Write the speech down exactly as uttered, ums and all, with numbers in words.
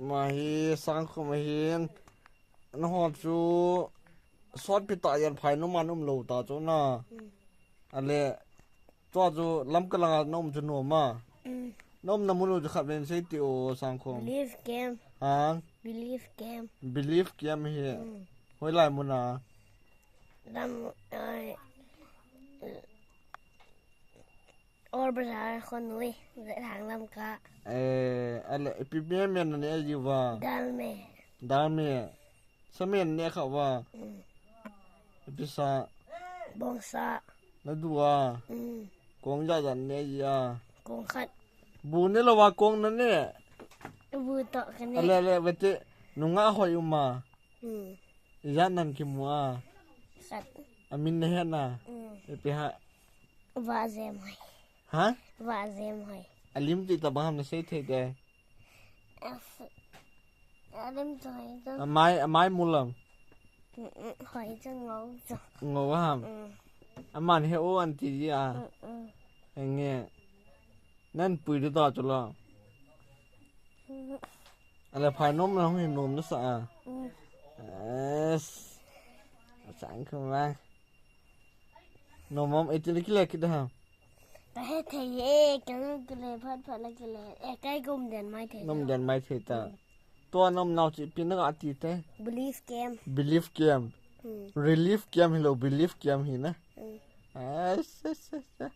Mahi Sangkhum ahin. Nangho chu sotpi tah jeng phai nom a na um lou ta chu na. Ale, tua chu Lamka langa na um chu nom a. Na umna mun u chu khatvei sei ti o Sangkhum. Belief camp. Ha? Belief camp. Belief camp hi. Hoilai mun a? Lam, ai, Old Bazaar khonui, Thang Lamka. Eh, ale, ipi men men nane ji uva? Dal me. Dal me. Sa men ne kha uva? Ipi sa? Bong sa. Nadu a? Kong ijat ijat ne ji a? Kong khat. Bu ne lou a kong nane? Bu toh kane. Ale, ale, vete, nungah hoi um a? Ijat nan kimu a? Khat. Amin nahet na? Ipi ham? Vajem hoi. Ha? Vajem hoi. Alim ti tabang ham nasei thei te? Alim tu hoi tu. Amai, amai mulam. Hoi tu ngou tu. Ngou ham? Aman he o anti ji a. Enge. Nan pui tu ta chu lo. Ale phai nom na hung hin nom nasa a. Yes. Sangkhum a. Nom mom, iti le kile kit ham? Kahe thei e, kanom kile, phat phat le kile. E, kai gom den mai thei. Nom den mai thei ta. Tua nom nau chu ipi na ga ti te? Belief camp. Belief camp. Relief camp hilou, belief camp hi na. Yes, yes, yes, yes.